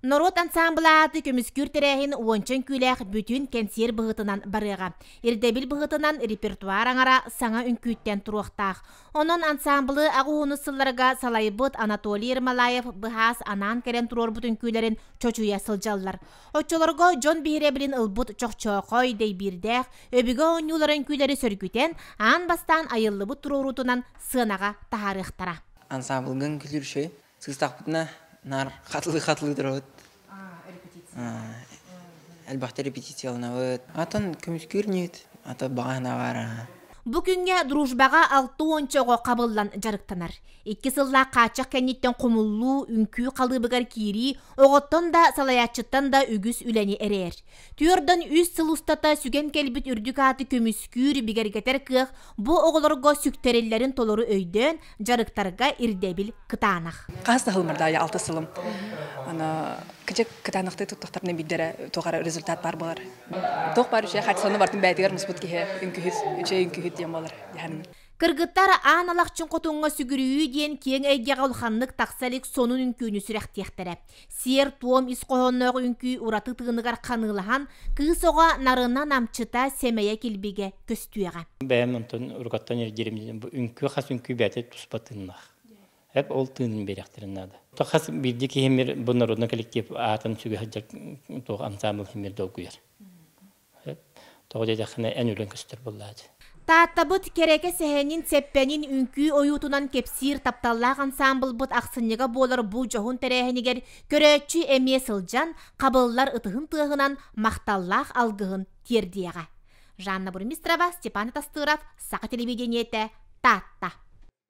Норуот ансаамбыла ааты көмүскүүр тэрээһин уонча үҥкүүлээх бүтүн кэнсиэр быһыытынан барыаҕа. Ирдэбил быһыытынан репертуар аҥара саҥа үҥкүүттэн туруохтаах. Онон ансаамбылы аҕыс сылларга салайбыт Анатолий Ермолаев быһаас анаан кэлэн туруорбут үҥкүүлэрин чочуйа сылдьаллар. Оччолорго дьон биһирэбилин ылбыт чохчоохой, дэйбиирдээх, өбүгэ оонньуулара үҥкүүлэри сөргүтэн, аан бастаан айыллыбыт туруоруутунан сыанаҕа таһаарыахтара. Ансаамбылга үҥкүүлүүр үчүгэй. Сыыстахпытына наар хатылыы-хатылыы турабыт. Элбэхтэ репетицияланабыт. Атын көмүскүүр ньыыт, ата баҕа санаа баар. Бу күҥҥэ Дружбаҕа алта уонча оҕо хабыллан дьарыктанар. Икки сыллаах хааччах кэнниттэн хомуллуу, үҥкүү халыыбыгар киирии оҕоттон да, салайааччыттан да үгүс үлэни эрэйэр. Түөрдэн үс сыл устата сүгэн кэлбит үрдүк ааты көмүскүүр, бигэргэтэр кыах бу оҕолорго сүктэриллэрин толору өйдөөн, дьарыктарга ирдэбил кытаанах. Хас да сылым алта сылым. Аны кыжык кытаанахтыы туттахтарына биирдэрэ туох эрэ результат баар буолар. Туох баар үчүгэй хаачыстыбаны бартын бэйэтигэр муспут киһи үҥкүһүт, үчүгэй үҥкүһүт диэн буолар дьаһанын. Кыргыттар аан алахчын хотуҥҥа сүгүрүйүү диэн киэҥ эйгэҕэ улаханнык тахса илик сонун үҥкүүнү сүрэхтиэхтэрэ. Сиэр-туом ис хоһоонноох үҥкүү ураты тыыныгар ханыылаһан, кыыс оҕо нарына намчыта, сэмэйэ килбигэ көстүөҕэ. Бэйэм онтон урукаттан ирдиирим бу үҥкүү хас үҥкүү бэйэтэ туспа тыыннаах. Эп ол тыынын биэриэхтэрин наада. Хас биирдии киһи бу народный коллектив аатын сүгэ сылдьар туох ансамбл химир долгуйар. Тоҕо диэтэххинэ эн үлэҥ көстөр буоллаачы. Тааттабыт кэрэкэ сэһэнин, сэппэнин үҥкүү ойуутунан кэпсиир тапталлаах ансаамбылбыт ахсынньыга буолар бу дьоһун тэрээһинигэр көрөөччү эмиэ сылдьан, хабыллар ытыһын тыаһынан махталлаах алгыһын тиэрдиэҕэ. Жанна Бурмистрова, Степан Тастыров, Саха телевидениетэ, Таатта.